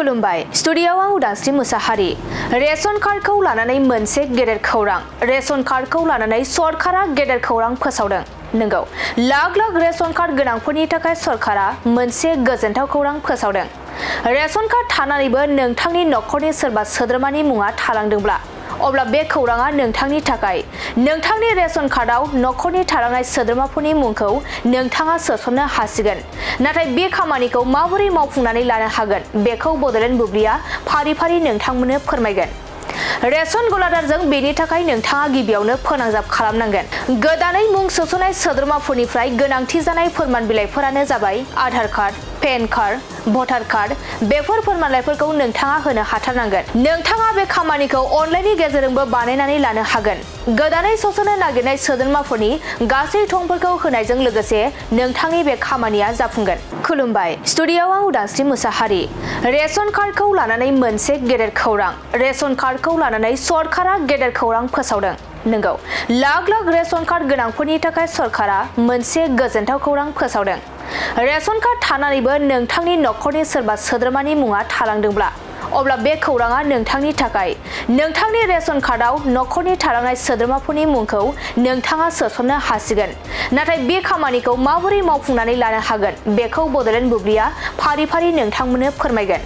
खुलुमबाय स्टुडियोआव आं उदांस्रि मुसाहारि। रेशन कार्डखौ लानानै मोनसे गेदेर खौरां। रेशन कार्डखौ लानानै सरकारा गेदेर खौरां फोसावदों। नंगौ, लाख लाख रेशन कार्ड गोनांफोरनि थाखाय सरकारा मोनसे गोजोनथाव खौरां फोसावदों। रेशन कार्ड थानानैबो नोंथांनि नखरनि सोरबा सोद्रोमानि मुङा थालांदोंब्ला अब्ला बे खौराङा नोंथांनि थाखाय। नोंथांनि रेशन कार्डआव नखरनि थालांनाय सोद्रोमाफोरनि मुंखौ नोंथाङा सोसननो हासिगोन। नाथाय बे खामानिखौ माबोरै मावफुंनानै लानो हागोन बेखौ बड'लेण्ड बुब्लिया फारि फारि नोंथांमोननो फोरमायगोन। रेशन गलादारजों बेनि थाखाय नोंथाङा गिबियावनो फोनांजाब खालामनांगोन। गोदानै मुं सोसननाय सोद्रोमाफोरनिफ्राय गोनांथि जानाय फोरमान बिलाइफोरानो जाबाय आधार कार्ड, पेन कार्ड, भटार कार्ड। बेफोर फोरमानलाइफोरखौ नोंथाङा होनो हाथारनांगोन। नोंथाङा बे खामानिखौ अनलाइननि गेजेरजोंबो बानायनानै लानो हागोन। गोदानै सोसननो नागिरनाय सोद्रोमाफोरनि गासै थंफोरखौ होनायजों लोगोसे नोंथांनि बे खामानिया जाफुंगोन। खुलुमबाय स्टुडियोआव आं उदांस्रि मुसाहारि। रेशन कार्डखौ लानानै मोनसे गेदेर खौरां। रेशन कार्डखौ लानानै सरकारा गेदेर खौरां फोसावदों। नंगौ, लाख लाख रेशन कार्ड गोनांफोरनि थाखाय सरकारा मोनसे गोजोनथाव खौरां फोसावदों। रेशन कार्ड थानानैबो नोंथांनि नखरनि सोरबा सोद्रोमानि मुङा थालांदोंब्ला अब्ला बे खौराङा नोंथांनि थाखाय। नोंथांनि रेशन कार्डआव नखरनि थालांनाय सोद्रोमाफोरनि मुंखौ नोंथाङा सोसननो हासिगोन। नाथाय बे खामानिखौ माबोरै मावफुंनानै लानो हागोन बेखौ बड'लेण्ड बुब्लिया फारि फारि नोंथांमोननो फोरमायगोन।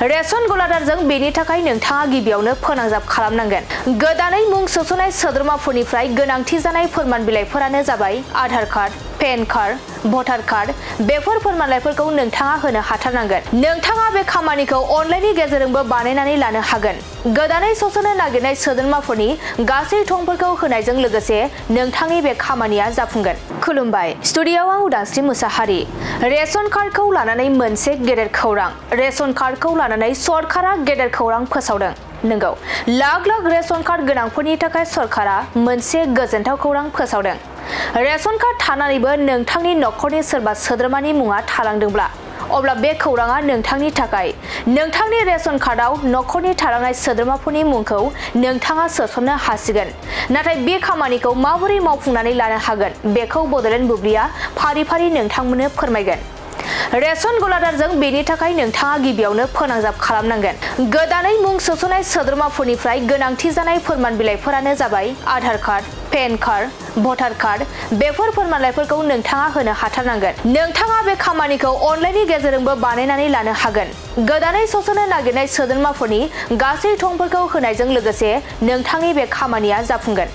रेशन गलादारजों बेनि थाखाय नोंथाङा गिबियावनो फोनांजाब खालामनांगोन। गोदानै मुं सोसननाय सोद्रोमाफोरनिफ्राय गोनांथि जानाय फोरमान बिलाइफोरानो जाबाय आधार कार्ड, पेन कार्ड, भटार कार्ड। बेफोर फोरमानलाइफोरखौ नोंथाङा होनो हाथारनांगोन। नोंथाङा बे खामानिखौ अनलाइननि गेजेरजोंबो बानायनानै लानो हागोन। गोदानै सोसननो नागिरनाय सोद्रोमाफोरनि गासै थंफोरखौ होनायजों लोगोसे नोंथांनि बे खामानिया जाफुंगोन। खुलुमबाय स्टुडियोआव आं उदांस्रि मुसाहारि। रेशन कार्डखौ लानानै मोनसे गेदेर खौरां। रेशन कार्डखौ लानानै सरकारा गेदेर खौरां फोसावदों। नंगौ, लाख लाख रेशन कार्ड गोनांफोरनि थाखाय सरकारा मोनसे गोजोनथाव खौरां फोसावदों। रेशन कार्ड थानानैबो नोंथांनि नखरनि सोरबा सोद्रोमानि मुङा थालांदोंब्ला अब्ला बे खौराङा नोंथांनि थाखाय। नोंथांनि रेशन कार्डआव नखरनि थालांनाय सोद्रोमाफोरनि मुंखौ नोंथाङा सोसननो हासिगोन। नाथाय बे खामानिखौ माबोरै मावफुंनानै लानो हागोन बेखौ बड'लेण्ड बुब्लिया फारि फारि नोंथांमोननो फोरमायगोन। रेशन गलादारजों बेनि थाखाय नोंथाङा गिबियावनो फोनांजाब खालामनांगोन। गोदानै मुं सोसननाय सोद्रोमाफोरनिफ्राय गोनांथि जानाय फोरमान बिलाइफोरानो जाबाय आधार कार्ड, पेन कार्ड, भटार कार्ड। बेफोर फोरमानलाइफोरखौ नोंथाङा होनो हाथारनांगोन। नोंथाङा बे खामानिखौ अनलाइननि गेजेरजोंबो बानायनानै लानो हागोन। गोदानै सोसननो नागिरनाय सोद्रोमाफोरनि गासै थंफोरखौ होनायजों लोगोसे नोंथांनि बे खामानिया जाफुंगोन।